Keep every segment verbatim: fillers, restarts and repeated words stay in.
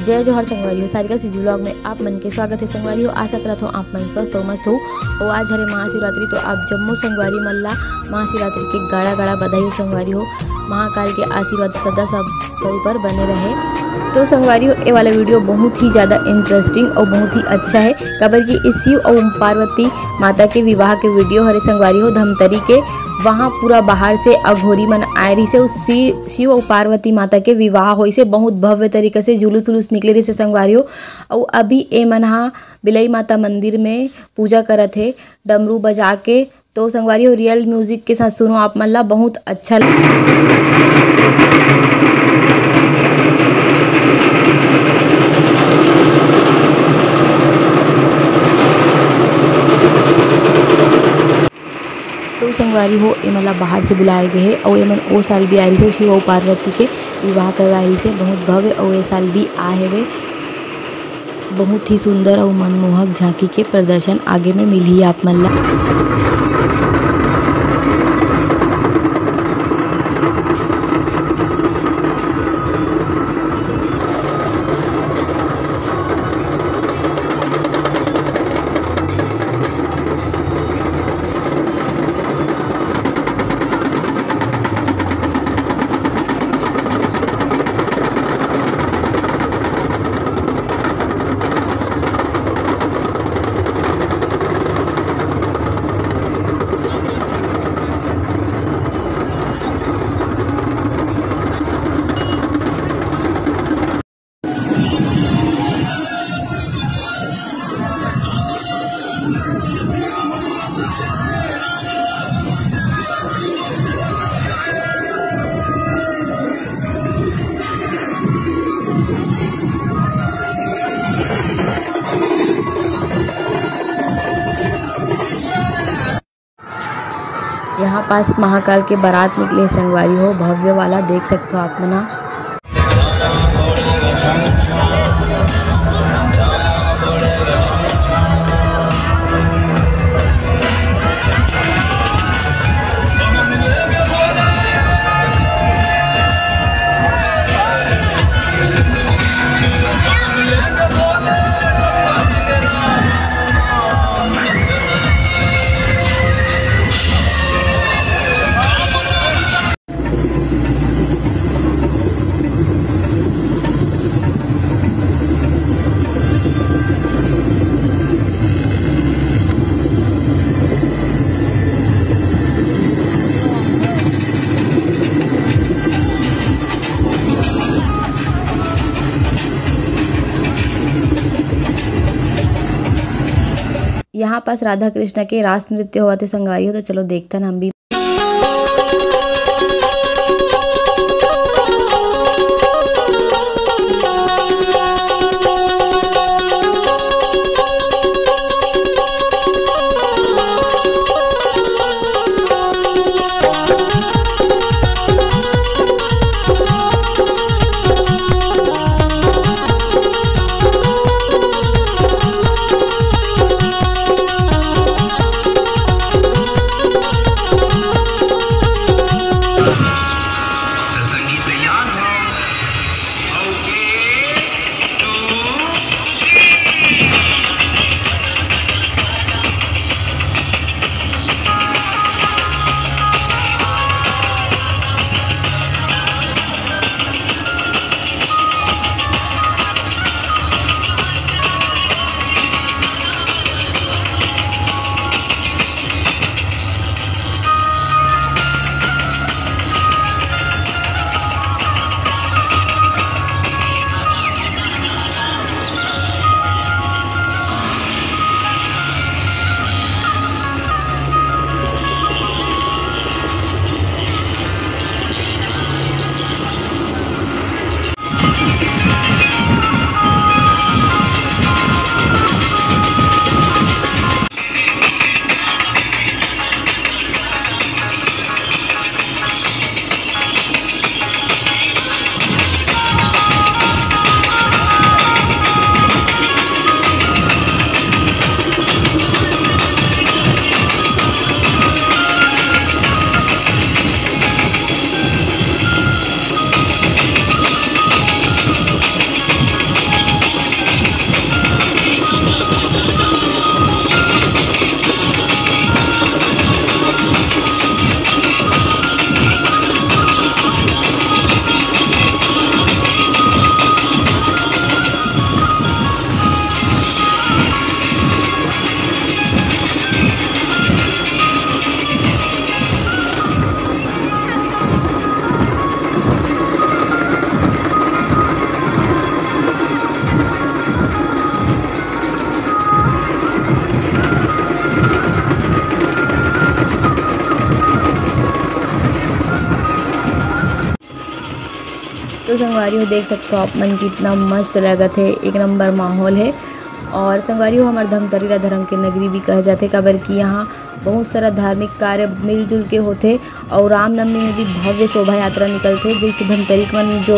जय जोहार संगवारी हो, सारिका सीजी vlog में आप मन के स्वागत है। संगवारी हो, आशा करत हो आप मन स्वस्थ हो, मस्त हो। अउ आज हरे महाशिवरात्रि, तो आप जम्मो संगवारी मन ला महाशिवरात्रि के गाड़ा गाड़ा बधाई हो संगवारी हो। महाकाल के आशीर्वाद सदा सब पर ऊपर बने रहे। तो संगवारी हो, ये वाला video बहुत ही ज़्यादा interesting और बहुत ही अच्छा है, काबर कि इस शिव और पार्वती माता के विवाह के video हरे संगवारी हो। धमतरी के वहाँ पूरा बाहर से अघोरी मन आए रहिसे, उस शि-, शिव और पार्वती माता के विवाह होइसे। बहुत भव्य तरीका से जुलूस उलूस निकले रहिसे संगवारी हो। अउ अभी ए मन हा बिलई माता मंदिर में पूजा करत हे डमरू बजा के। तो संगवारी हो, real music के साथ सुनो आप मन ला, बहुत अच्छा ल- तो संगवारी हो, एमन ला बाहर से बुलाए गए हे अउ एमन ओ साल भी आए रहिसे, शिव अउ पार्वती के विवाह करवाए रहिसे, बहुत भव्य, अउ ए साल भी आए हेवे। बहुत ही सुंदर अउ मनमोहक झांकी के प्रदर्शन आगे में मिलही आप मन ला। यहाँ पास महाकाल के बारात निकले हे संगवारी हो, भव्य वाला देख सकथो आप मन ह। यहाँ पास राधा कृष्ण के रास नृत्य होवत हे संगवारी हो, तो चलो देखथन हम भी। संगवारी हो, देख सकथो आप मन, कितना मस्त लगत हे, एक नंबर माहौल हे। और संगवारी हो, हमर धमतरी ला धर्म के नगरी भी कहा जाथे, काबर कि यहाँ बहुत सारा धार्मिक कार्य मिलजुल के होथे। और रामनवमी में भी भव्य शोभा यात्रा निकलथे। जैसे धमतरी के मन जो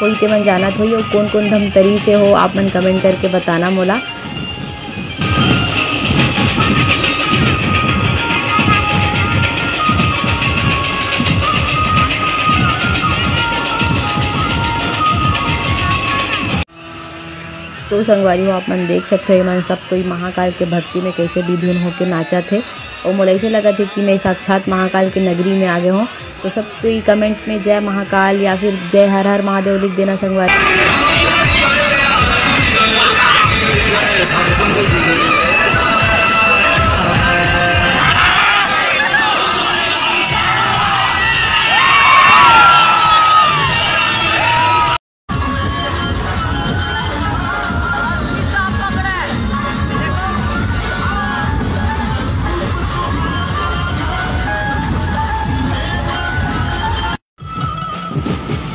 होई ते मन जानत होई, और कौन कौन धमतरी से हो, आप मन कमेंट करके बताना मोला। तो संगवारी हो, आप मन देख सकते हो, ये मन सब कोई महाकाल के भक्ति में कैसे विधुन होके नाचत हे। और मोला ऐसे लगत हे कि मैं साक्षात महाकाल के नगरी में आ गए हूँ। तो सब कोई कमेंट में जय महाकाल या फिर जय हर हर महादेव लिख देना संगवारी।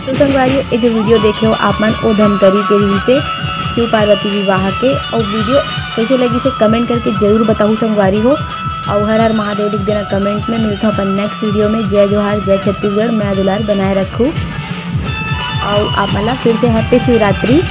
तो संगवारी, ये जो वीडियो देखे हो आप मन, ओ धमतरी के रहिसे शिव पार्वती विवाह के। और वीडियो कैसे लगिसे कमेंट करके जरूर बताहू संगवारी हो। और हर हर महादेव लिख देना कमेंट में। मिलता हूँ अपन नेक्स्ट वीडियो में। जय जोहार, जय छत्तीसगढ़, मया दुलार बनाए रखू। और आप मन ला फिर से हैप्पी शिवरात्रि।